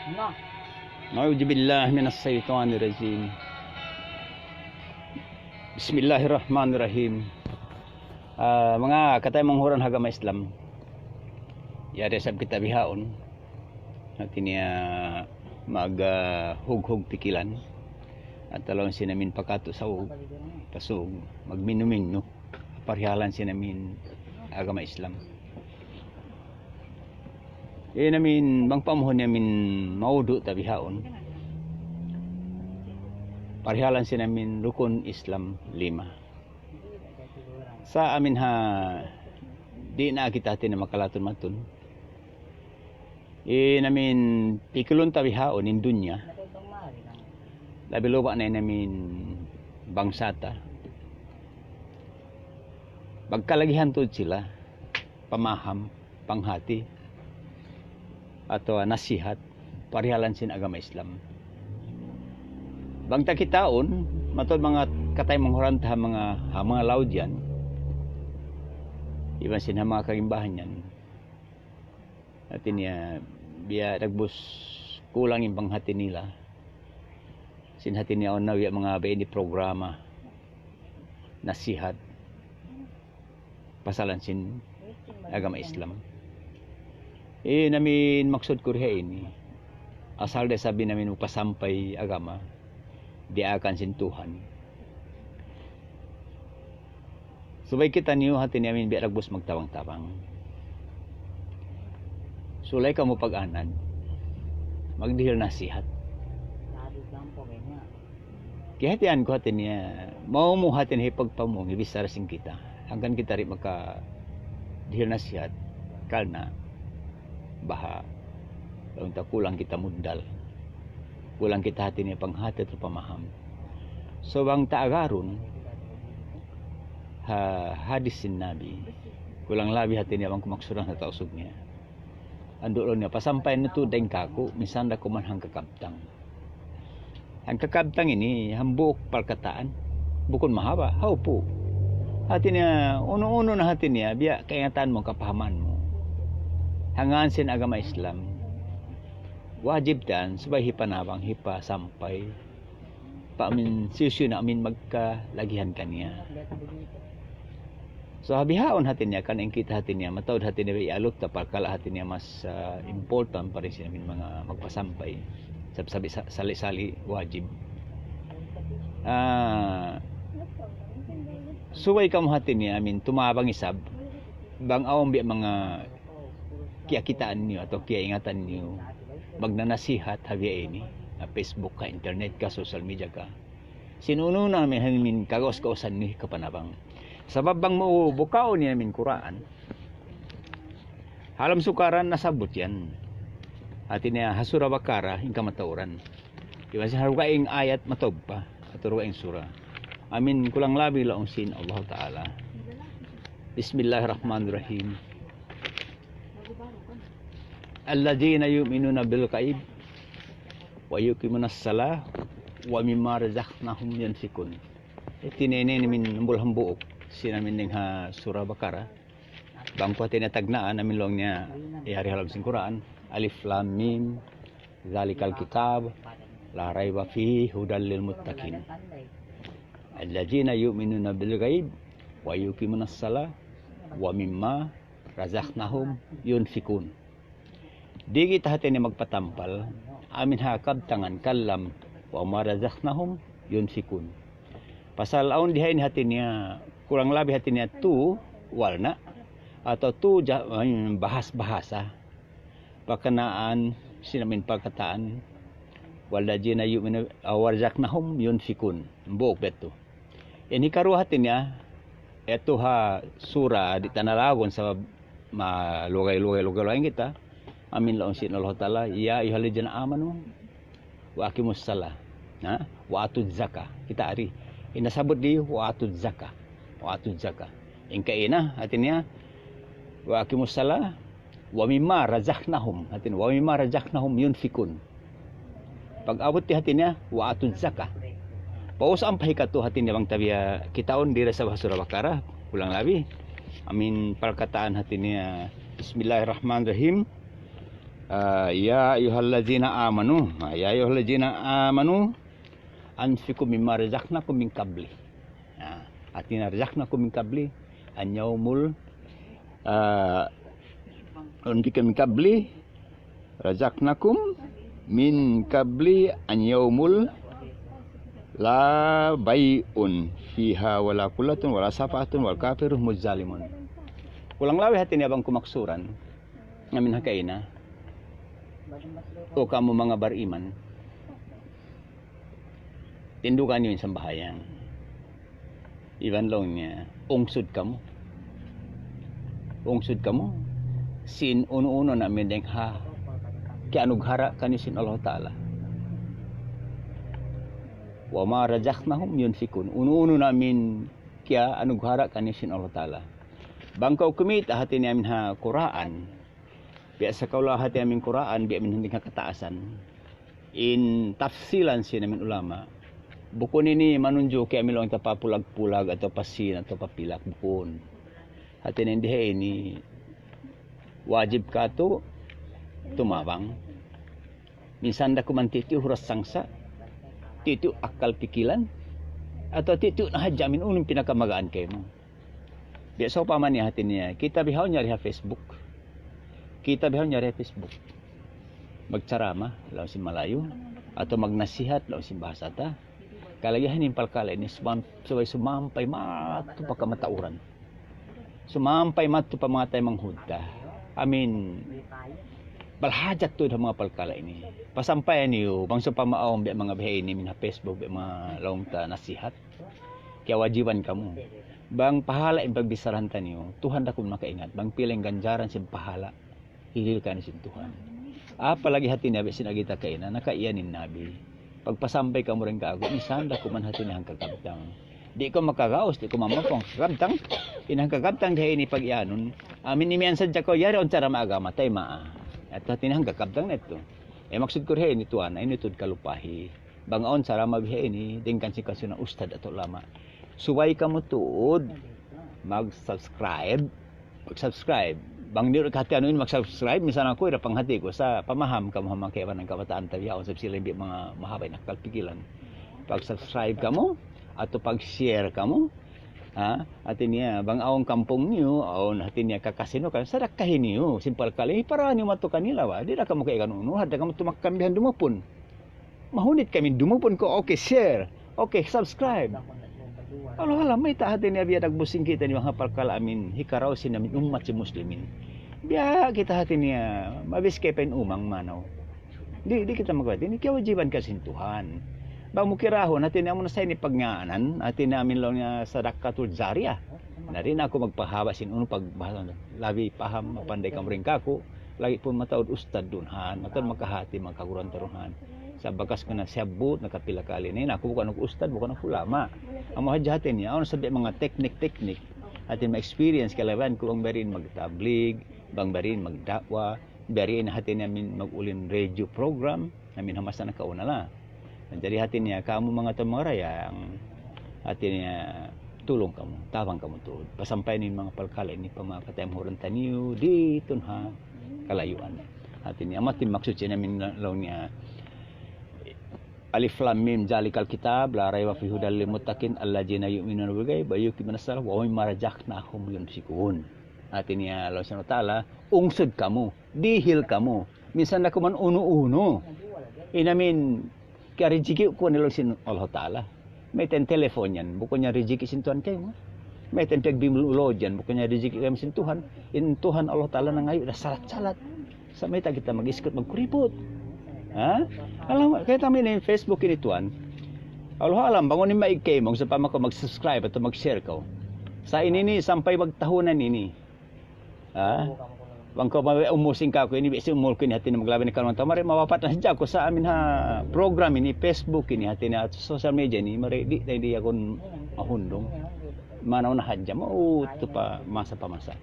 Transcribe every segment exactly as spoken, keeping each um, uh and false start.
أعوذ بالله من الشيطان الرجيم. بسم الله الرحمن الرحيم. Ah, manga kataymanghuran ha agama Islam. Yari isab kita bihaun. Hati niya mag, ah, hughug pikilan. Atawa laung sin amin pakatu saug, pasug, magmingnu-mingnu. Parihalan sin amin agama Islam. In amin bang pamuhun amin maudu' ta bihaun. Parihalan sin amin rukun Islam lima. Sa' amin ha di' na kita hati niya makalatun-matun. In amin pikilun ta bihaun in dunya. Labi luba na in amin bangsa ta. Pagkalagihan tuud sila, pamaham, panghati, atawa nasihat, parihalan sin agama Islam. Bang ta kitaun, mataud manga kataymanghuran ta ha manga, ha manga laud yan, iban sin ha manga kagimbahan yan. Hati niya, biya' dagbus kulang in panghati nila. Sin hati niya awn na biya' manga biya' ini programa, nasihat, pasalan sin agama Islam. In amin maksud ku di ha ini, asal da isab in amin magpasampay agama, diyaakan sin Tuhan. Subay kitaniyu hati niya amin biya' dagbus magtabang-tabang. Sulay kamu pag-anad, magdihil nasihat. Kiyahatihan ku hati niya, mau mu hati niya hipagpamung, hibichara sin kita. Hangkan kita di' makadihil nasihat, karna' baha', laung ta kulang kita muddal. Kulang kita hati niya panghati atawa pamaham. So bang ta agarun, ha, hadis sin Nabi, kulang labi hati niya bang kumaksuran ha Tausug niya. Andu' laung niya, pasampayan niyu tuud dayn kāku', minsan da kuman hangkakabtang. Hangkakabtang ini, hambuuk parkataan. Bukun mahaba', haupu'. Hati niya, unu-unu na hati niya, biya' kaingatan mu, kapahaman mu. Ha ngān sin agama Islam. Wajib tan, subay hipanabang, hipasampay. Pa amin, hisiyu-siyu na amin magkalagihan kaniya. So, ha bihaun hati niya, kan in kita hati niya, mataud hati niya, iyalup ta parkala' hati niya mas, ah, important pa rin sin amin manga magpasampay. Sab-, sabi, sa-, sali-sali, wajib. Ah, subay kamu hati niya, amin, tumabang isab, bang awn biya' manga kiyakitaan niyu atawa kiyaingatan niyu, magnanasihat ha biya' ini, ha Facebook ka, internet ka, social media ka. Sin unu-unu na amin, amin kagaus-gausan niyu kapanabang. Sabab bang mu bukaun niyu amin Qur'an. Ha lawm sukaran nasabbut yan. Hati niya ha Surah Baqarah, in kamatauran. Iban sin ha dugaing ayat mataud pa, atawa dugaing surah. Amin kulang labi laung sin Allah Ta'ala. بسم الله الرحمن الرحيم. الذين يؤمنون بالغيب ويقيمون الصلاة ومما رزقناهم ينفقون. Hati niya ini amin hambuuk-hambuuk sin amin dayn ha Surah Baqarah. Bang ku hati niya tagnaan amin laung niya yari ha lawm sin Qur'an. ألف لام ميم ذلك الكتاب لا ريب فيه هدى للمتقين الذين يؤمنون بالغيب ويقيمون الصلاة ومما رزقناهم ينفقون. Di' kita hati niya magpatampal, amin ha kabtangan kalam, وما رزقناهم ينفقون. Pasal awn di ha ini hati niya, kulang labi hati niya tu walna, atawa tu ja-, bahas-bahasa. Pakanaan, sin amin pagkataan, والذين يؤمنون ورزقناهم ينفقون. Hambuuk biya' tu. Ini karuwa hati niya, yadtu ha surah di' ta na lagun sabab malugay-lugay-lugay kita. Amin laung sin Allah Ta'ala, يا أيها الذين آمنوا وأقيموا الصلاة, ha? وآتوا الزكاة. Kita' ari. In nasabbut di وآتوا الزكاة. وآتوا الزكاة. In kaina, hati niya, وأقيموا الصلاة ومما رزقناهم. Hati niya, ومما رزقناهم ينفقون. Pag-abut di hati niya, وآتوا الزكاة. Paus ampa hikatu hati niya bang ta biya' kitaun di ha Surah Baqarah, kulang labi. Amin parkataan hati niya, بسم الله الرحمن الرحيم. Ah, يا أيها الذين آمنوا. Ah, يا أيها الذين آمنوا أنفقوا مما رزقناكم من قبل. Ah, hāti niya رزقناكم من قبل أن يوم ال-, ah, أنفقوا من قبل رزقناكم من قبل أن يوم ال-, لا بيع فيها ولا خلة ولا شفاعة والكافرون هم الظالمون. Kulang labi hāti niya bang kumaksuran. Amin ha kaina. O kamu manga bariman. Tindugan niyu in sambahayang. Iban laung niya, ungsud kamu. Ungsud kamu. Sin unu-unu na amin dayng ha kiyanughara kaniyu sin Allah Ta'ala. وما رزقناهم ينفقون. Unu-unu na amin kiyanughara kaniyu sin Allah Ta'ala. Bang kaw kumita' hāti niya amin ha Qur'an. Biya' sa kaw la hāti amin Qur'an, biya' amin ha dayng ha kataasan. In tafsilan sin amin ulama. Bukun ini manunjuki amin laung ta pa pulag-pulag atawa pa sin atawa pa pilak, bukun. Hāti niya in dihil ini wajib katu' tumabang. Minsan da kuman tiyuyu' huras sangsa', tiyuyu' akkal pikilan, atawa tiyuyu' na hadja amin unu in pinakamagaan kaymu. Biya' sawpama niya hāti niya, kita bihaun yari ha Facebook. Kita bihaun yari ha Facebook. Magcarama, laung sin Malayu, atawa magnasihat, laung sin bahasa ta. Kalagihan in palkala' ini sumam-, subay sumampay madtu pa kamatauran. Sumampay madtu pa manga taymanghud ta. Amin, balhajat tuud ha manga palkala' ini. Pasampayan niyu, bang sawpama awn biya' manga biha ini, amin ha Facebook, biya' manga laung ta nasihat. Kiyawajiban kamu. Bang pahala' in pagbicharahan ta niyu, Tuhan da kuman makaingat. Bang pila in ganjaran sin pahala', hirihil kaniyu sin Tuhan. Apalagi hāti niya biya' sin agi ta kaina, nakaiyan in Nabi. Pagpasampay kamu dayng kāku', minsan da kuman hāti niya hangkakabtang. Di' kaw makagaus, di' kaw mamapang kakabtang. In hangkakabtang dihil ini pag-iyanun. Amin imiyan sadja kaw, yari awn carama' agama, taymaa. At hāti niya hangkakabtang na yadtu. Eh, maksud ku dihil ini tuwan, ini tuud kalupahi. Bang awn carama' biha ini, dayng kan sin kasunan ustad atawa ulama. Subay kamu tuud mag-subscribe. Mag-subscribe. Bang di' kahāti anu ini mag-subscribe, minsan aku ira panghāti ku, sa' pamaham kamu ha manga kaibanan kabataan ta bihaun, sabab sila in biya' manga mahaba' in akkal pikilan. Pag-subscribe kamu, atawa pag-share kamu, ha? Hāti niya, bang awn kampung niyu, awn hāti niya kakasi niyu, kan sadakkahi niyu, sin palkala', hipara niyu madtu kanila ba, di' da kamu kaigan unu, hadja kamu tumakkan bihan dumupun. Mahunit kami dumupun kaw, okay, share, okay, subscribe. Allah Allah, mayta' hāti niya biya' dagbus sin kita ini manga palkala' amin, hikaraw sin amin ummat sin muslimin. Biya' kita hāti niya, mabiskay pa in umang manaw. Di', di' kita magkahati, ini kiyawajiban ka sin Tuhan. Bang mu kirahun, hāti niya amu na sa ini pagngānan, hāti niya amin laung niya sadaqatul jariyah. Na di' na aku magpahaba' sin unu pagbahasa. Labi paham, mapanday kamu dayng kāku'. Lagi' pun mataud ustad duun han, mataud makahati, manga kaguruhan ta duun han. Sa' bakas ku na siyabbut, nakapila kali. Na in aku bukun aku ustad, bukun aku ulama. Amu hadja hāti niya, awn sa biya' manga teknik-teknik. Hāti niya ma-experience, kalaban ku bang biyadiin magtablig, bang biyadiin magda'wa, biyadiin hāti niya amin mag-ulin radio program, amin ha masa nakauna la. Jadi hāti niya, kamu manga tau manga dayang, hāti niya, tulung kamu, tabang kamu tuud. Pasampay niyu in manga palkala' ini pa manga kataymanghuran taniyu, didtu ha kalayuan. Hāti niya, amu in maksud sin amin laung niya, ألف لام ميم ذلك الكتاب لا ريب فيه هدى للمتقين الذين يؤمنون بالغيب ويقيمون الصلاة ومما رزقناهم ينفقون. Hāti niya, laung sin Allah Ta'ala, ungsud kamu, dihil kamu. Minsan da kuman unu-unu. In amin, kiyarijiki' ku na laung sin Allah Ta'ala. Mayta' in telephone yan, bukun yan rijiki' sin Tuhan kaymu. Mayta' in piyagbimulojan, bukun yan rijiki' kaymu sin Tuhan. In Tuhan Allah Ta'ala nangayu' da salat-salat. Sa' mayta' kita mag-iskut, magkuriput. Ha? Alam, kaya tama ini Facebook ini tuwan. Allah alam, bang unu in maig kaymu, sawpama kaw mag-subscribe atawa mag-share kaw. Sa' ini ini, sampay magtahunan ini. Ha? Bang kaw mawi' umul sin kāku' ini, biya' sin umul ku ini, hāti niya maglabi na kanuan tau. Mari mawapat na sadja aku sa' amin ha program ini, Facebook ini, hāti niya social media ini, mari di', di', di' aku mahundung. Manaw na hadja, mautu pa masa pa masa.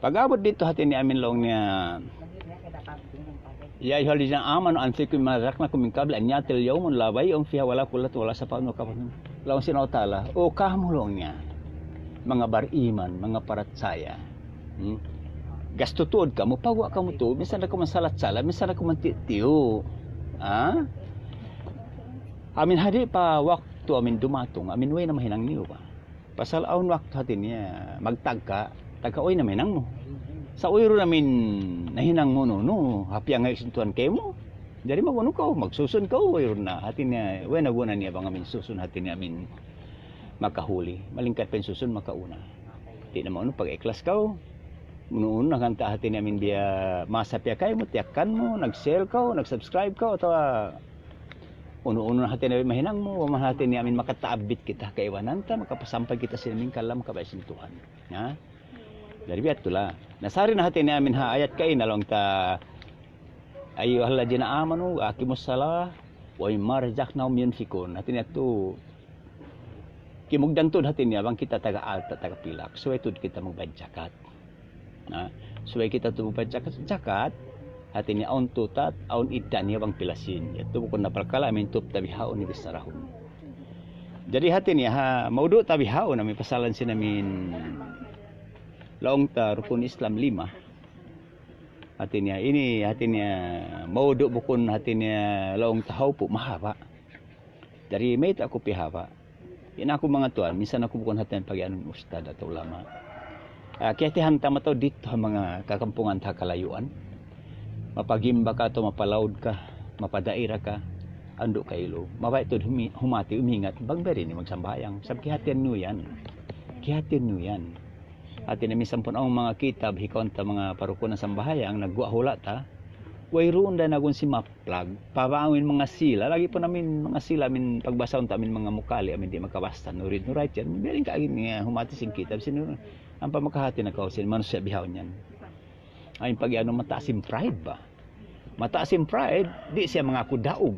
Pag-abut didtu hāti niya amin laung niya, يا أيها الذين آمنوا أنفقوا مما رزقناكم من قبل أن يأتي يوم لا بيع فيه ولا خلة ولا شفاعة ولا كفارة. Laung sin Allah Ta'ala, o kamu laung niya, manga bariman, manga parachaya. Hmm? Gastu tuud kamu, paguwa' kamu tuud, minsan da kamu mansalat-salat, minsan da kamu mantiyu'-tiyu'. Ha? Amin hadi pa waktu amin dumatung, amin way na mahinang niyu ba. Pasal awn waktu hati niya, magtagka', tagka' way na mahinang mu. Sa' wayruun amin nahinang mu unu-unu, ha piyangay sin Tuhan kaymu. Jari mag-unu kaw, magsusun kaw, wayruun na. Hati niya, way na guna niya bang amin susun, hati niya amin makahuli. Malingkat pa in susun, makauna. Di' na maunu pag-ikhlas kaw. Unu-unu na kanta hati niya amin biya' masa piya kaymu, tiyakan mu, nag-share kaw, nag-subscribe kaw, atawa unu-unu na hati niya mahinang mu, wa man hati niya amin makataabbit kita kaibanan ta, makapasampay kita sin amin kalam kabaya' sin Tuhan. Ha? Jari biya' tuud la. Nasari na hati niya amin ha ayat kaina laung ta, أيها الذين آمنوا أقيموا الصلاة ومما رزقناهم ينفقون. Hati niya tuud, kimugdan tuud hati niya, bang kita taga alta', taga pilak, subay tuud kita magbayad jakat. Na, subay kita tuud magbayad jakat, jakat, hati niya awn tutat, awn idda niya bang pila sīn. Yadtu bukun na parkala' amin tup ta bihaun ini bichara hun. Jari hati niya, ha, maudu' ta bihaun amin pasalan sin amin laung ta rukun Islam lima. Hati niya, ini hati niya, maudu' bukun hati niya laung ta hawpu', mahaba'. Jari mayta' aku pihaba'. In aku manga tuwan, minsan aku bukun hati niya pagiyanun ustad atawa ulama. Ah, kiyahatihan ta mataud didtu ha manga kakampungan ta ha kalayuan. Mapagimba ka atawa mapalaud ka, mapadaira ka, andu' kailu. Mabaya' tuud humi-, humati, umingat, bang biya' diin in magsambahayang. Sabab kiyahatihan niyu yan. Kiyahatihan niyu yan. Hati niya minsan pun awn manga kitab, hikaun ta manga parukunan sambahayang, nagguwa' hula' ta. Wayruun da nagun simaplag. Pabang amin manga sila, lagi' pun amin manga sila, amin pagbasahun ta amin manga mukali', amin di' makabasa, nurid, nurait yan. Biya' diin kaagi niya humati sin kitab, sin, ampa makahati na kaw sin manusiya' bihaun yan. Amin pag-anu, mataas in pride ba? Mataas in pride, di' siya mangaku daug.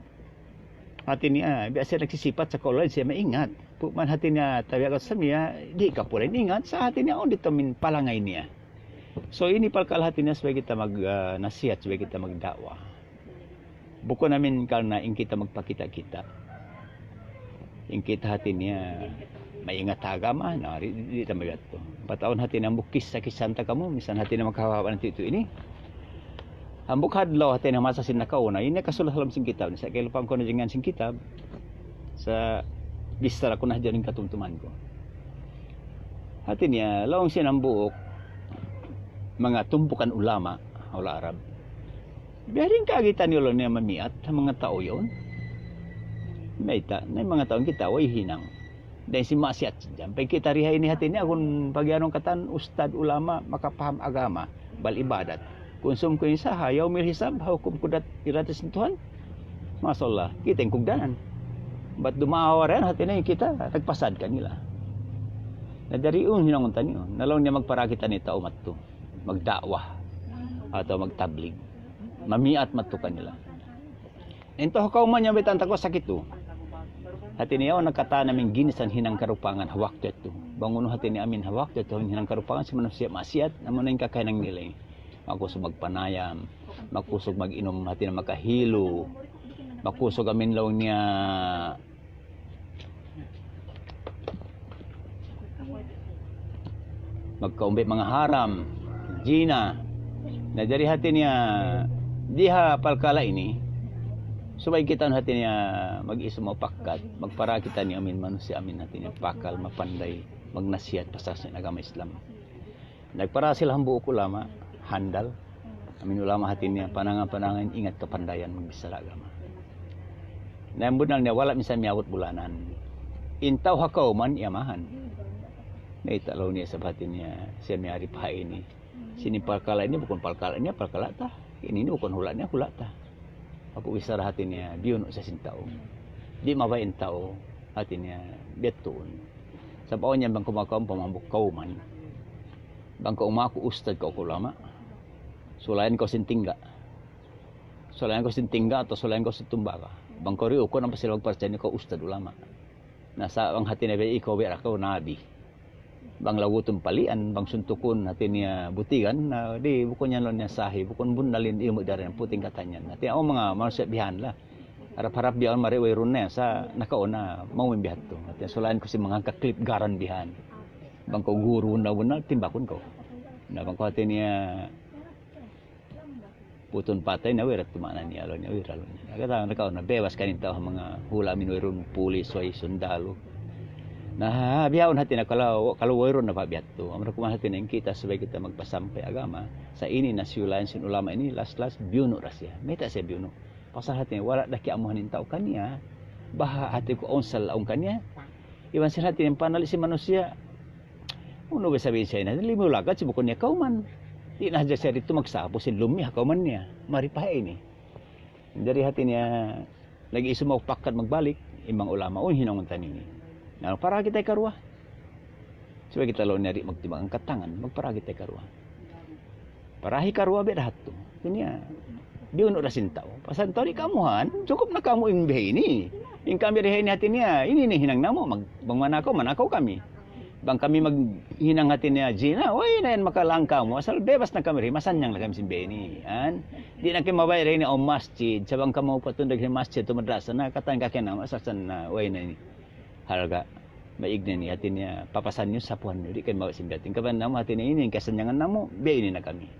Hati niya, biya' siya nagsisipat sa kaulayan, siya maingat. Pu-, man hati niya, tabiat sa miya, di' ka pula ingat, sa' hati niya, awn didtu amin palangay niya. So, ini parkala' hati niya, subay kita mag, ah, nasihat, subay kita magda'wa. Bukun amin karna' in kita magpakita'-kita'. In kita hati niya, maingat ha agama, na, di', di', di' ta mabiya' tu. Pataun hati niya hambuuk kissa-kissa ta kamu, minsan hati niya maghahaba' na tuud ini. Hambuuk adlaw hati niya masa sin nakauna, ini kasulat ha lawm sin kitab, sa' kailupahan ku na in ngan sin kitab, sa' bichara ku na hadja in katumtuman ku. Hati niya, laung sin hambuuk, manga tumpukan ulama, hula' Arab. Biya' diin kaagi taniyu laung niya mamiat ha manga tau yaun. Mayta', na in manga tau kita, way hinang. Dayn sin maksiat, sampay kita di ha ini hati niya, kun pagiyanun katan, ustad, ulama, makapaham agama, bal ibadat. Kunsum ku in sa ha, yawmil hisab, ha hukum kudrat irada sin Tuhan. Masya Allah, kita in kugdanan. Bat dumawa ra yan, hati niya in kita, nagpasad kanila. Na jari, un, hinangun taniyu, na laung niya magpara kita ini tau madtu. Magda'wa atawa magtablig. Mamiat madtu kanila. Intu ha kawman niya bitan taku sakit tu. Hati niya, awn na katan amin ginisan hinang karupangan ha waktu yadtu. Bang unu hati niya amin ha waktu yadtu hinang karupangan sin manusiya' maksiat, amu na in kakahinang nila. Makusug magpanayam, makusug mag-inum hati niya makahilu, makusug amin laung niya magkaumbi manga haram, jina. Na jari hati niya, di ha parkala' ini, subay kita hati niya mag-isu mapakkat, magpara kita ini amin manusiya' amin hati niya pakal, mapanday, magnasihat pasal sin agama Islam. Nagpara sila hambuuk ulama, handal. Amin ulama hati niya, panangan-panangan ingat kapandayan magbichara agama. Na in bunnal niya, wala' minsan miyabut bulanan. In tau ha kawman, iyamahan. Mayta' laung niya sabab hati niya, siya miyari pa ha ini. Sin parkala' ini, bukun parkala' niya, parkala' ta. Ini, ini bukun hula' niya, hula' ta. Apu' bichara hati niya, biyunu' sa sin tau. Di' mabaya' in tau, hati niya, biya' tuun. Sabab awn yan bang kaw makaun pa hambuuk kawman. Bang kaw umaku ustad kaw ulama. Sulayan kaw sin tingga'. Sulayan kaw sin tingga' atawa sulayan kaw sin tumbaga. Bang kaw di' ukun ampa sila magparachaya kaw ustad ulama. Na sa' bang hati niya biya' ikaw biya' da kaw nabi. Bang lagutun palian, bang suntukun hati niya butigan, na di' bukun yan laung niya sahi, bukun bunnal in ilmu' daran puting katanyan. Hati niya, awn manga manusiya' bihan la. Harap-harap biya' mari wayruun na yan, sa' nakauna, maumin biya' tu. Hati niya, sulayan kaw sin manga kaklip garan bihan. Bang kaw guru na bunnal, timbakun kaw. Na bang kaw hati niya, Butun patay na, wayra tumanan niya, laung niya, wayra, laung niya. Katan nakauna, bebas kaniyu ha manga hula' amin, wayruun pulis, way sundalu. Na, bihaun hati niya, kalu, kalu wayruun na pa biya' yadtu. Amura kuman hati niya, in kita subay kita magpasampay agama. Sa' ini na siyulayan sin ulama ini, last-last, biyunu' da siya. Mayta' siya biyunu'? Pasal hati niya, wala' da kiyamuhan in tau kaniya. Baha' hati ku awn sa' laung kaniya. Iban sin hati niya, panali' sin manusiya'. Unu ba sabihin siya na, limulagad siya bukun niya kawman. Di' na hadja siya didtu magsapu sin lumi ha kawman niya. Mari pa ini. Jari hati niya, lagi' isab maupakat magbalik, in manga ulama, unu in hinangun ta ini. Na, para kita karuwa. Subay kita laung niya di' magtimbang angkat tangan, magpara kita karuwa. Para hikaruwa biya' da hadtu. Ini ya, biyunu' da sin tau. Pasal tau di' kamuhan, cukup na kamu in biya' ini. In kami biya' ini hati niya, ini in hinang namu', mag-, bang manakaw, manakaw kami. Bang kami maghinang hati niya zina, way na yan makalangkaw mu. Asal bebas na kami ri, masannyang na kami sin biya' ini. Yan. Di' na kami mabaya' ri ini, o masjid. Sa' bang kamu patundag sin masjid, tu madrasa na, katan kakiyan na, masasan na, way na ini. Halga', maig na ini, hati niya, papasan niyu, sapuhan niyu, di' kami mawa' sin biya' ini. Kaban namu', hati niya ini, kasannyangan namu', biya' ini na kami.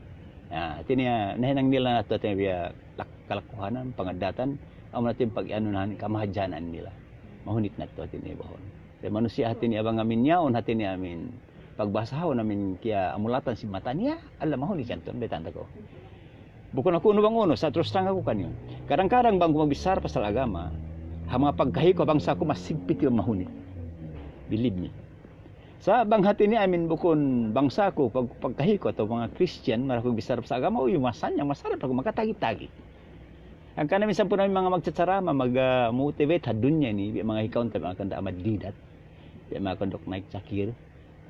Na, hati niya, nahinang nila na tu, hati niya, biya' lak-, kalakuhanan, pangaddatan, amu na in pag-anuhan, kamahadjanan nila. Mahunit na tu, hati niya, bahun. Sa' manusiya', hati niya, bang amin yaun, hati niya, amin pagbahasahun, amin kiyaamulatan sin mata niya, ala mahunit yan tu, baytaan ta kaw. Bukun aku unu bang unu, sa' terus terang aku kaniyu. Kadang-kadang bang aku magbichara pasal agama, ha manga pagkahi ku ha bangsa ku masigpit in mahunit. Believe me. Sa' bang hati niya amin bukun bangsa ku, pag-, pagkahi ku atawa manga Christian, mara aku bichara pasal agama, uy, masannyang, masarap aku, makatagi-tagi. Hangkan minsan pun amin manga magchacharama, mag, ah, motivate ha dunya ini, biya' manga hikaun ta, manga kanda Ahmad Deedat, biya' manga kanda Naik Zakir,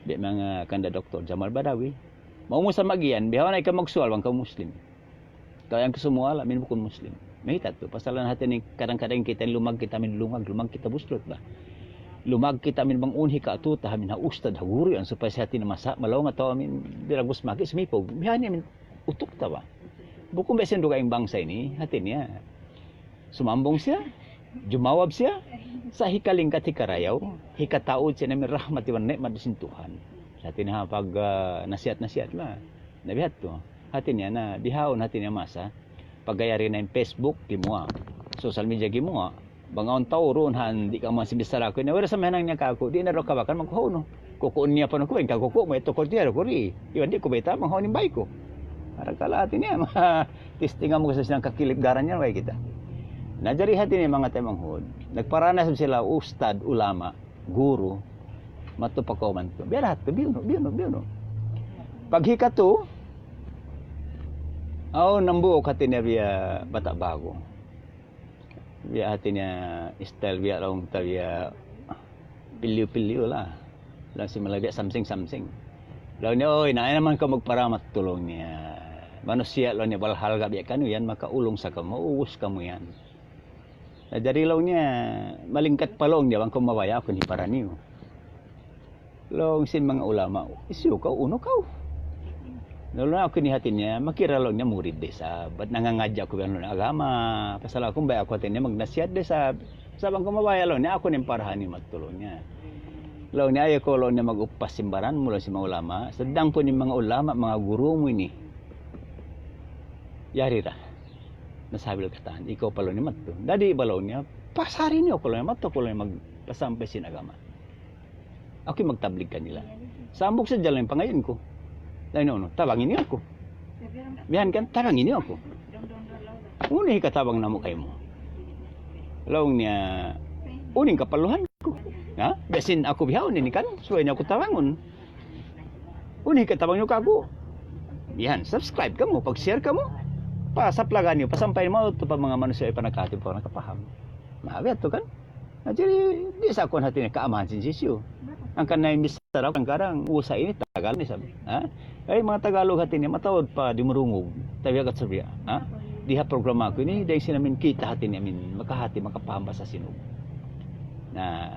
biya' manga kanda Doktor Jamal Badawi. Maumusan magiyan, bihaun na ikaw magsual bang kaw Muslim. Kaw yan kasumual, amin bukun Muslim. Mayta' tu, pasalan hati niya kadang-kadang kita lumag kita amin lungag, lumag kita buslut ba. Lumag kita amin bang unu in hikatu ta, amin ha ustad, ha guru yan, supaya sa hati niya masa, malaung atawa amin, biragus maki, sumipug. Bihaun yan amin utuk ta ba. Bukun biya' sin dugaing bangsa ini, hati niya. Sumambung siya, jumawab siya, sa' hikalingkat hikarayaw, hikataud siya na amin rahmat iban ni'mat sin Tuhan. Sa' hati niya pag, ah, nasihat-nasihat la. Na biya' hadtu. Hati niya na, bihaun hati niya masa. Pagga yari na in Facebook, gimuwa'. Social media, gimuwa'. Bang awn tau duun ha, di' kamu mabichara aku. Na, wala' sa' mahinang niya kaku', di' na daw kabakan magkuhaw, no? Kukuun niya pa, no, kumain ka kuku', may tukul tiya, kuri. Iban di' ku bayta', manghaw in bay ku. Arakala' hati niya, ma-, testing amu sa' sinang kakilip garan niya, way kita. Na, jari hati niya, manga taymanghud. Nagparanas sila, ustad, ulama, guru, matu pa kawman tu. Biya' da hadtu, biyunu', biyunu', biyunu'. Pag hikatu, awn hambuuk hati niya biya' bata' ba'gu. Biya' hati niya style biya' laung ta biya' pilyu-pilyu la. Laung sin malabi' something-something. Laung niya, "Uy, na, ayaw na man kaw magparamat," laung niya. "Manusiya'," laung niya, "balhalga' biya' kaniyu yan, makaulung sa kamu, mauubus kamu yan." Na, jari laung niya, malingkat pa laung niya, bang kaw mabaya' aku in hipara niyu. Laung sin manga ulama, "Hisiyu kaw, unu kaw?" Laung niya, aku ini hati niya, makira laung niya murid da isab. Bat nangangadji' aku biya' laung niya agama. Pasal aku, baya' aku hati niya magnasihat da isab. Sa' bang kaw mabaya' laung niya, aku in parahan niyu matu laung niya. Laung niya, "Ayaw kaw," laung niya, "mag-upas sin baran mu," laung sin manga ulama. Sadang pun in manga ulama, manga guru mu ini. Yari ra. Nasabil katan. Ikaw pa laung niya matu. Dadi ba laung niya, "Pasari niyu aku laung niya, matu aku laung niya magpasampay sin agama. Aku in magtablig kanila." Sa' hambuuk sadja laung in pangayuun ku. Laung niya, "Unu, tabangi niyu aku." Bihan kan, "Tabangi niyu aku." "Unu in hikatabang namu' kaymu?" Laung niya, "Unu in kaparluhan ku? Ha? Biya' sin aku bihaun ini kan, subay niyu aku tabangun. Unu in hikatabang niyu kaku'?" Yan, subscribe kamu, pag-share kamu. Pasaplagan niyu, pasampay mu tu pa manga manusiya' pa nakahati, pa nakapaham. Na, biya' tu kan? Na, jari, di' sa aku hati niya kaamahan sin sisiyu. Hangkan na in bichara ku, kadang-kadang, usa ini Tagalog ini sabi. Ha? Ay, manga Tagalog hati niya, mataud pa di' marungug. Tabi agad sabi, ha? Di ha programa ku ini, dahil sin amin kita hati niya, amin, makahati, makapaham bahasa Sinug. Na,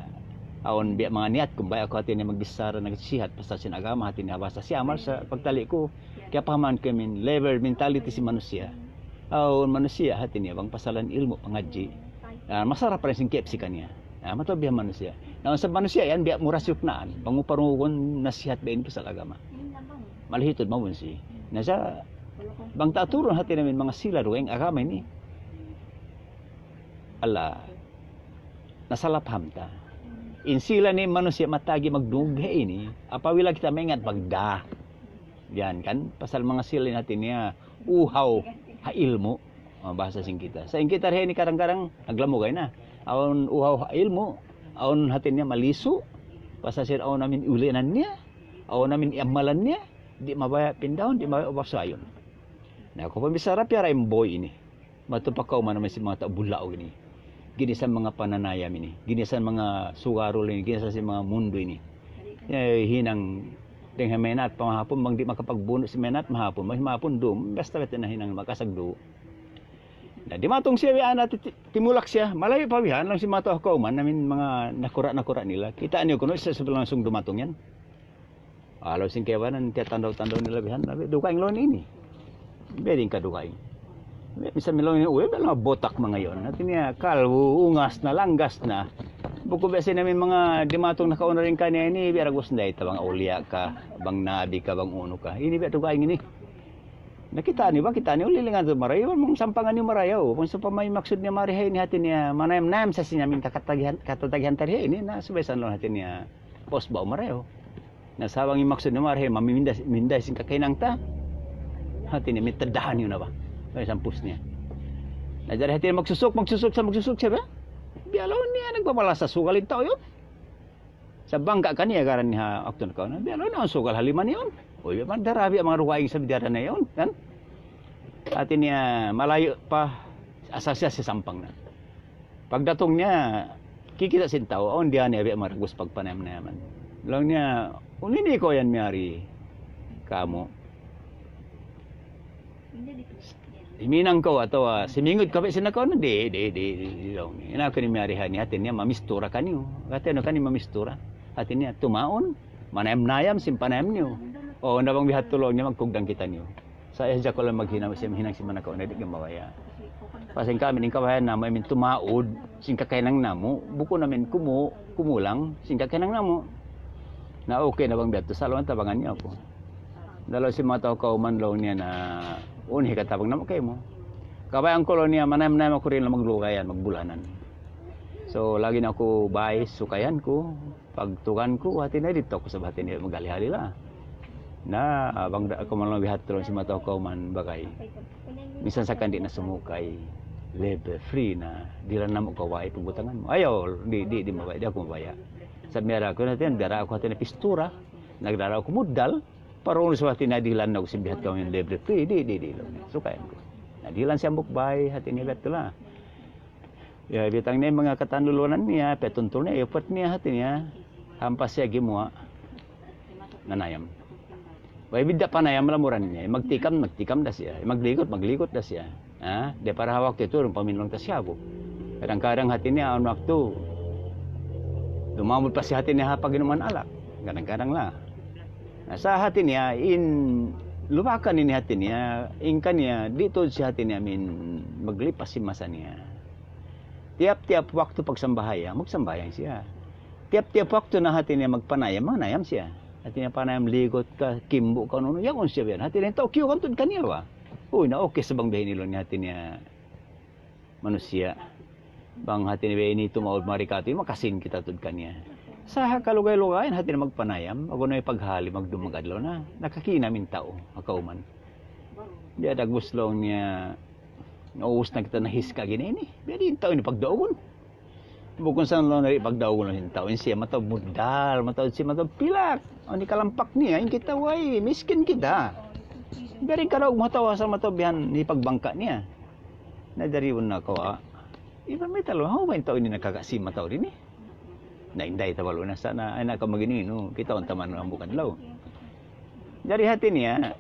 awn biya' manga niyat ku, baya' aku hati niya magbichara, nagnasihat, pasal sin agama, hati niya, bahasa Siyamal sa' pagtali' ku, kiyapahaman ku amin, level mentality sin manusiya'. Awn manusiya', hati niya, bang pasalan ilmu', pangadji'. Ah, masarap pa rin sin K F C kaniya. Ah, mataud biya' manusiya'. Na, sa' manusiya' yan, biya' mura siyuknaan. Bang mu parungugun, nasihat biya' ini pasal agama. Malhitud, mabunsi. Na sa', Bang ta aturun hati namin manga sila dugaing agama ini. Ala, na sala paham ta. In sila ini manusiya' matagi magdungug ha ini, apabila kita maingat magda. Yan kan, pasal manga sila ini hati niya, uhaw ha ilmu'. Ah, bahasa sin kita. Sa' in kita ini kadang-kadang naglamugay na. Awn uhaw ha ilmu', awn hati niya malisu', pasal sin awn amin ulinan niya, awn amin iamalan niya, di' mabaya' pindahun, di' mabaya' ubasayun. Na, aku pambisara piyara imboy ini. Matu pa kawman naman sin manga tau bulaw ini. Ginisan manga pananayam ini. Ginisan manga sugarul ini. Ginisan sin manga mundu ini. Eh, hinang dayng ha maynaat pa mahapun, bang di' makapagbunu' sin maynaat mahapun, bang mahapun dum, basta bete na hinang makasagdu. Na, dimatung siya, biya' na ti-, ti-, timulak siya, malayu' pa bihan, laung sin manga tau ha kawman, amin manga nakura'-nakura' nila. Kita' niyu kunu', sa-, sa-, langsung dumatung yan. Laung sin kaibanan, tiyatandaw-tandaw nila bihan, labi, dugaing laung ini. Biya' diin ka dugaing. Biya' misan laung ini, uy, biya' na botak manga yan. Hati niya, kalbu, ungas na, langgas na. Bukun biya' sin amin manga dimatung nakauna dayn kaniya ini, biya' ragus na ita, bang awliya ka, bang nabi ka, bang unu ka. Ini biya' dugaing ini. Na kita' niyu ba, kita' niyu, ulilingan tu marayaw, bang sampangan niyu marayaw. Bang sawpama in maksud niya mari ha ini hati niya, manayam-nayam sa sin amin kakatagihan, katatagihan ta di ha ini, na subay sa laung hati niya, pos ba marayaw. Na sa' bang in maksud niya mari ha ini, mamiminda, minda sin kakahinang ta. Hati niya, mitadahan niyu na ba? Ay, sampus niya. Na jari hati niya magsusuk, magsusuk sa, magsusuk siya ba? Biya' laung niya, nagbabalasa sugal in tau yan. Sa' bangka' kaniya garan niya ha aktun kaw na. Biya' laung na, sugal ha lima niya yaun. Uy, biya' man dara, biya' manga dugaing sa' biya' na yaun, kan? Hati niya, malayu' pa, asal siya sa sampang na. Pagdatung niya, kikita' sin tau, awn diyan niya, biya' maragus pagpanayam-nayaman. Laung niya, "Unu ini kaw yan miyari kamu?" Himinang kaw atawa simingud kaw pa sin nakauna? Di', di', di', di', di', laung niya. In aku ini miyari ha ini, hati niya mamistura kaniyu. Hati niya kaniyu mamistura. Hati niya tumaun, manayam-nayam sin panayam niyu. O, na bang biya' hādtu laung niya magkugdang kitaniyu. Sa' hadja kaw laung maghinang sin, hinang sin manga nakauna, di' kaw mabaya'. Pasal in kami, in kabayaan namu', amin tumaud sin kakahinang namu', bukun amin kumu-, kumulang sin kakahinang namu'. Na okay na bang biya' hādtu, sa' laung tabangan niyu aku. Na laung sin manga tau ha kawman laung niya na, "Unu in hikatabang namu' kaymu?" Kabayaan ku laung niya, manayam-nayam aku dayn ha maglugayan, magbulanan. So, lagi' na aku bay, sukayan ku, pagtukan ku, hati niya didtu aku sa' hati niya maghali-hali la. Na, bang da, aku man laung biya' hādtu laung sin manga tau ha kawman bagay. Minsan sa' kan di' na sumukay, libre, free na, dihilan namu' kaw bay, pagbutangan mu. Ayaw, di', di', di' mabaya', di' aku mabaya'. Sa' miyara aku, hati niya, miyara aku hati niya pistura, nagdara aku mudal, Parungu sa' hati niya dihilan na aku sin biya' hādtu in libre. Di', di', di', di', laung niya. Sukayan ku. Na dihilan siya hambuuk bay, hati niya biya' hādtu la. Ya, biyutang niya in manga katanlulunan niya, piyatuntul niya, iyupat niya, hati niya. Hampas siya gimuwa'. Nanayam. Way bidda' panayam lamuran niya. Magtikam, magtikam da siya. Magligut, magligut da siya. Ha? Di' para ha waktu itu, paminlung ta siya bu. Kadang-kadang hati niya, awn waktu, lumamud pa siya hati niya ha pag-inuman alak. Kadang-kadang la. Na, sa' hati niya, in, lupakan ini hati niya, in kaniya, di' tuud siya hati niya, amin, maglipas sin masa niya. Tiyap-tiyap waktu pagsambahayang, magsambahayang siya. Tiyap-tiyap waktu na hati niya magpanayam, manayam siya. Hati niya panayam ligut ka, kimbu ka, unu-unu, yaun siya biya' yan. Hati niya, tau kiyugan tuud kaniya ba? Uy, na okay sa' bang biya' ini laung niya hati niya manusiya'. Bang hati niya biya' ini tumaud mari katu', makasin kita tuud kaniya. Sa' ha kalugay-lugayan hati niya magpanayam, agun na in paghali, magdum mag-adlaw na. Nakakinam in tau, ha kawman. Biya' dagbus laung niya, naubus na kita nahiska gini ini. Biya' diin tau ini pagdaugun. Bukun sa' laung niya di' pagdaugun in tau. In siya mataud mudal, mataud siya mataud pilak. Awn kalampak niya, in kita way, miskin kita. Biya' diin karaug mataud asal mataud bihan hipagbangka' niya. Na jari unu na kaw, ah. Iban mita laung, hawnu ba in tau ini nakakasi mataud ini? Na inday ta balu' na sa' na, ay na ka maginu-inu, kitaun ta man hambuuk adlaw. Jari hati niya,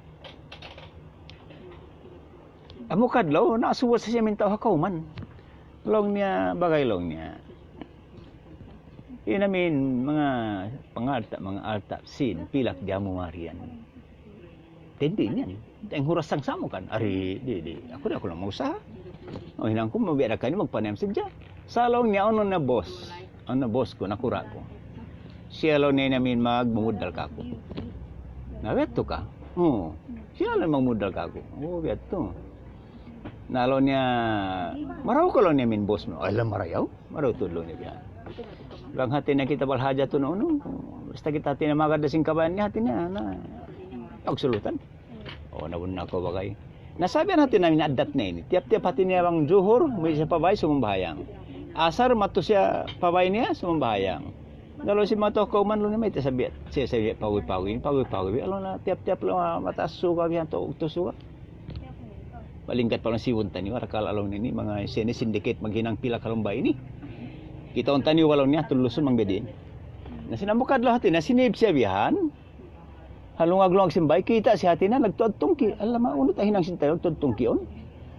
hambuuk adlaw, naasuwa sa siya amin tau ha kawman. Laung niya, bagay laung niya. In amin, manga pangalta', manga alta', sin, pilak di' amu mari yan. Tindi niyan. Tayng huras sang samu kan. Ari, di', di'. Aku di', aku na mausaha. O, hinang ku, mabiya' da kaniyu magpanayam sadja. Sa' laung niya, unu na boss. Unu na boss ku, nakura' ku. Siya laung niya in amin magmumudal kaku'. Na, biya' hādtu ka. Oo. Siya laung mangmudal kaku'. Oh, biya' tu. Na laung niya, marayaw kaw laung niya amin boss mu. Ay, laung marayaw. Marayaw tuud laung niya biya'. Bang hati niya kita balhaja tu na unu. Basta kita hati niya magad da sin kabayaan niya hati niya. Na, pagsulutan. Oh, nabunnal kaw bagay. Na sabihan hati niya amin addat na ini. Tiyap-tiyap hati niya bang Juhur, muwi' siya pa bay, sumambahayang. Asar, madtu siya pa bay niya, sumambahayang. Na laung sin manga tau kauman laung niya, mayta' sabihan. Siya sabihan, pawi-pawi, pawi-pawi. Laung na, tiyap-tiyap laung, ah, mataas suga, bihan tau, ugtu suga. Malingkat pa laung sibun taniyu, arakala' laung niya ini, manga sini syndicate maghinang pilak ha lawm bay ini. Kitaun taniyu laung niya, tulusun mangbidin. Na sinambukad laung hati niya, sinib siya bihan. Ha lungag-lungag sin bay, kita' siya hati niya, nagtuad tungki'. Ala, maunut ahinang sin tau, nagtuad tungki' yaun.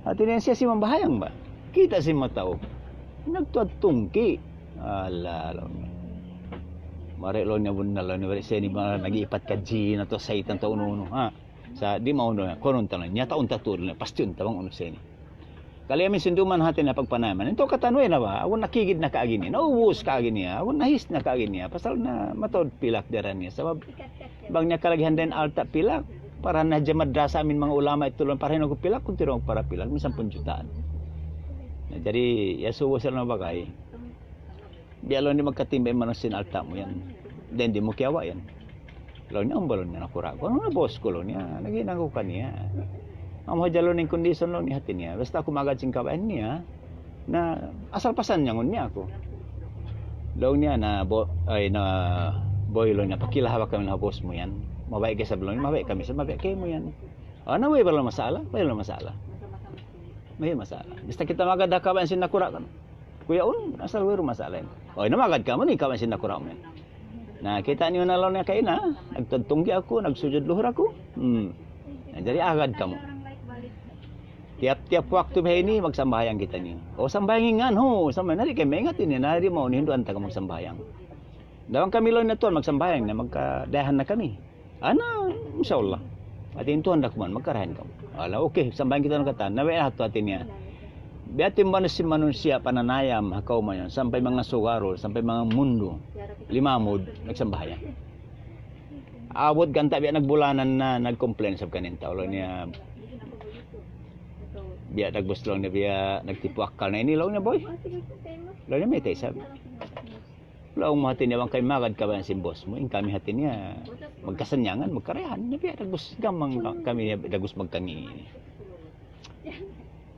Hati niya siya simambahayang ba? Kita' sin manga tau. Nagtuad tungki'. Ala, laung niya. Mari laung niya bunnal, laung niya, mari siya ini ba nag-iipat ka jin atawa saytan atawa unu-unu, ha? Sa' di' maunu na, kunun ta na, nyataun ta tuud na, pasti unta bang unu siya ini. Kali amin sin duman hati niya pagpanayaman. Ito katan way na ba? Awn nakigid na kaagi niya. Naubus kaagi niya. Awn nahis na kaagi niya. Pasal na mataud pilak daran niya. Sabab bang niya kalagihan dayn alta' pilak. Para na hadja madrasa amin manga ulama itu laung, para hin aku pilak, kuntiru aku para pilak, minsan pun jutaan. Na, jadi, ya, suwa sila na bagay. Biya' laung niya magkatimba in manusiya' sin alta' mu yan. Then di' mu kiyawa' yan. Laung niya, "Awn ba laung niya nakura' ku? Unu na boss ku laung niya, naghinang aku kaniya. Amu hadja laung in condition laung niya hati niya. Basta aku magad sin kabayaan niya. Na asal pasanyangun niya aku." Laung niya na, bo-, ay na, "Boy," laung niya, "pakilaha ba kami na boss mu yan. Mabaya' ka isab laung niya, mabaya' kami isab, mabaya' kaymu yan." Ah, na way ba laung masala? Way laung masala. Way masala. Basta kita magad ha kabayaan sin nakura' kaniyu. Kuyaun, asal wayruun masala yan. O, na magad kamu ini, kabayaan sin nakura' mu yan. Na, kita' niyu na laung niya kaina, nagtuad tungki' aku, nagsujud luhur aku. Hmm. Na, jadi agad kamu. Tiyap-tiyap waktu biya' ini, magsambahayang kitaniyu. O, sambahayang in ngan, ho, sambahayang. Na di' kamu maingat ini, na di' maunu, hinduan ta kamu magsambahayang. Dayn kami laung niya tuwan, magsambahayang na, magkadayahan na kami. Ana, insya Allah. Hati in Tuhan da kuman, magkarayahan kamu. Ala, okay, sambahayang kita na katan. Na, way na hatu hati niya. Biya' timbang sin manusiya' pananayam, ha kawman yan, sampay manga sugarol, sampay manga mundu, limamud, nagsambahayang. Abut ganta' biya' nagbulanan na, nag-complain isab kanin tau. Laung niya, biya' nagbus laung niya, biya' nagtipu' akkal na ini, laung niya, boy. Laung niya, mayta' isab. Laung mu hati niya bang kami magad kabayaan sin boss mu, in kami hati niya magkasanyangan, magkarayahan. Na biya' dagbus gamang ka-, kami niya dagbus magkangi'.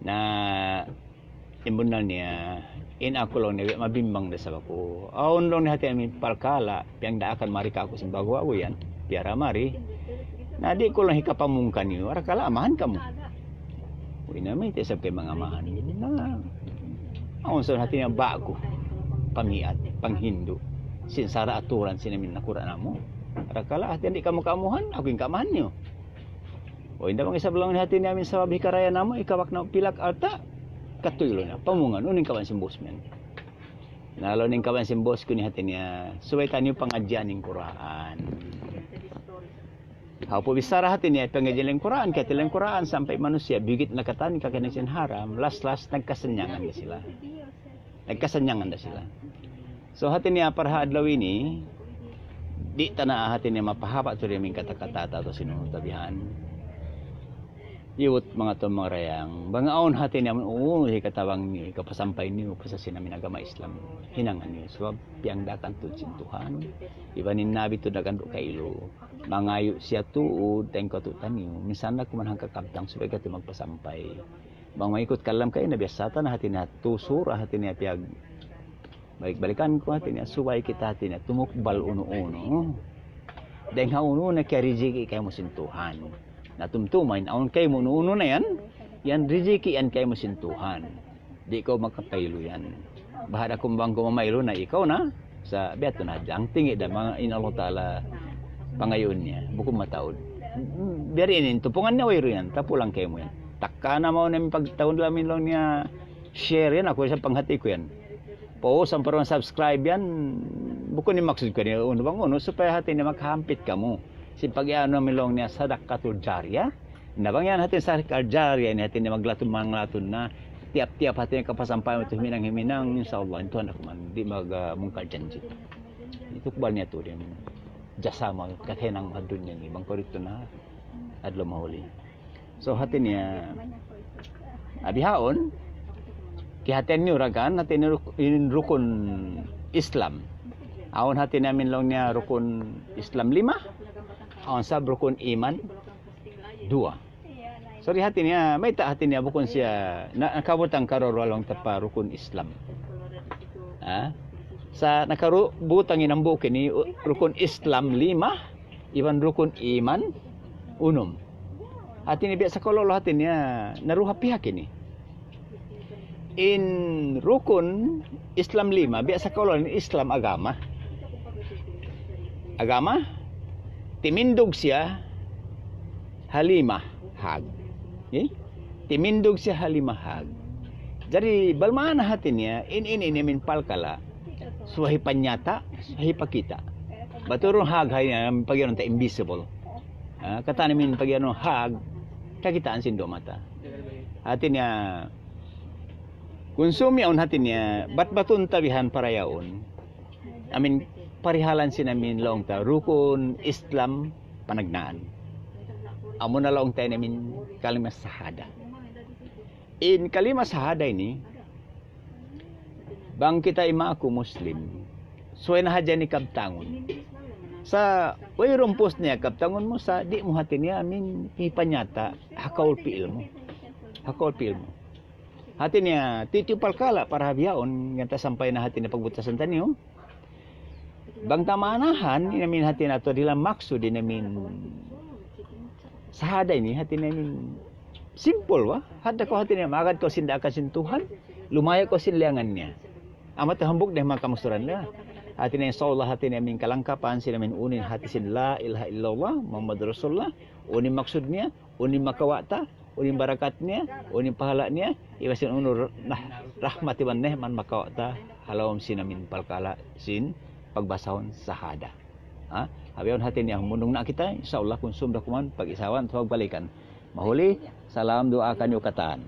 Na in bunnal niya, in aku laung niya biya' mabimbang da isab aku. Awn laung niya hati niya amin parkala', piyagdaakan mari kaku' sin ba'gu-ba'gu yan, piyara mari. Na di' ku laung hikapamung kaniyu, arakala' amahan kamu. Uy, na mayta' isab kaymu mangamahan. Na, awn sa hati niya ba'gu pamiat, panghindu'. Sin sara' aturan sin amin nakura' namu'. Arakala' hati niya di' kamu kaamuhan, aku in kaamahan niyu. Uy, na bang isab laung hati niya amin sabab hikaraya namu', hikabak namu' pilak alta'. Katuy laung niya, pamungan, unu in kabayaan sin boss mu yan. Na laung in kabayaan sin boss ku ini hati niya, subay taniyu pangadjian in Qur'an. Hawpu bichara hati niya, pangadjian in Qur'an, kiyatilan in Qur'an, sampay manusiya', biyugit na katan, kakinig sin haram, last-last, nagkasanyangan da sila. Nagkasanyangan da sila. So, hati niya, para ha adlaw ini, di' ta na hati niya mapahaba' tuud in kata-kata ta atawa sin unu ta bihan. Iyut manga tuwan manga dayang. Bang awn hati niya, uu, hikatabang niyu, hikapasampay niyu, pasal sin amin agama Islam. Hinangan niyu. Sabab, piyagdaakan tuud sin Tuhan. Iban in Nabi tuud nagkandu' kailu. Mangayu' siya tuud, dayn katu'taniyu. Minsan na kuman hangka kabtang, subay katu' magpasampay. Bang maikut kalam kaina, biya' sa ta na hati niya, tu sura hati niya, piyag-, balik-balikan ku hati niya, subay kita hati niya, tumukbal unu-unu. Dayn ha unu na kiyarijiki kaymu sin Tuhan. Na tumtuma in awn kaymu unu-unu na yan, yan rijiki yan kaymu sin Tuhan. Di' kaw makapailu yan. Baha' da kumbang ku mamaylu na ikaw na, sa' biya' tu na hadja. Hangkan da manga in Allah Ta'ala pangayuun niya, bukun mataud. Biya' diin in tupungan niya wayruun yan, tapulan kaymu yan. Takka na mawn na in pagtaud lamin laung niya share yan, aku isab panghati ku yan. Pau, sampay subscribe yan, bukun in maksud ku yan, unu bang unu, supaya hati niya makahampit kamu. Sin pag-iyanun laung niya sadaqatul jariyah, na bang yan hati sadaqatul jariyah, ini hati niya maglatun, manglatun na, tiyap-tiyap hati niya kapasampay mu tu himinang-himinang, insya Allah, in Tuhan da kuman, di' mag, ah, mungkal janji'. Itu kubal niya tu din. Jasa mu, kahinang ha dunya ini, bang kaw didtu na. Adlaw mahuli. So, hati niya, bihaun, kiyahatihan niyu ra kan, hati niya ruk-, in rukun Islam. Awn hati niya amin laung niya rukun Islam lima, awn sab rukun iman duwa. Sorry, hati niya, mayta' hati niya bukun siya, na, nakabutang karuwa-ruwa laung ta pa rukun Islam. Ha? Sa' nakabutang in hambuuk ini, u-, rukun Islam lima, iban rukun iman unum. Hati niya biya' sa kalu-kalu hati niya, naruha pihak ini. In rukun Islam lima, biya' sa kalu-kalu in Islam agama. Agama, timindug siya ha lima hag. Eh? Timindug siya ha lima hag. Jadi, bal maana hati niya, in, in, in, in, palkala', subay panyata', subay pakita'. Baturun hag hay, ah, pag-iyanun ta invisible. Ah, katan amin pag-iyanun hag, kakitaan sin duwa mata. Hati niya, kunsum yaun hati niya, bat-batun ta bihan para yaun. Amin, parihalan sin amin laung ta, rukun Islam panagnaan. Amuna laung ta in amin kalima sahada. In kalima sahada ini, bang kita imaku Muslim, subay na hadja ini kabtangun. Sa', way rumpus niya kabtangun mu sa', di' mu hati niya amin ipanyata', ha kaul pi'il mu. Ha kaul pi'il mu. Hati niya, titiyu palkala' para bihaun, ganta sampay na hati niya pagbutasan taniyu. Bang ta maanahan, in amin hati natu' di' la maksud, in amin sahada ini, hati niya amin simple wa. Hati kaw hati niya, magad kaw sin daakan sin Tuhan, lumayu' kaw sin liyangan niya. Amu ta hambuuk da in manga kamusuran nila. Hati niya, insya Allah, hati niya amin kalangkapan, sin amin unu in hati sin la ilaha illallah, Muhammad Rasulullah, unu in maksud niya, unu in makawa' ta, unu in barakat niya, unu in pahala' niya, iban sin unu r-, nah, rahmat iban ni'mat makawa' ta, ha lawm sin amin palkala' sin pagbasahun sahada. Ha? Ha bihaun hati niya, humundung na kita, insya Allah, kunsum da kuman, pag-isawan, atawa pagbalikan. Mahuli, salam duwaa kaniyu katan.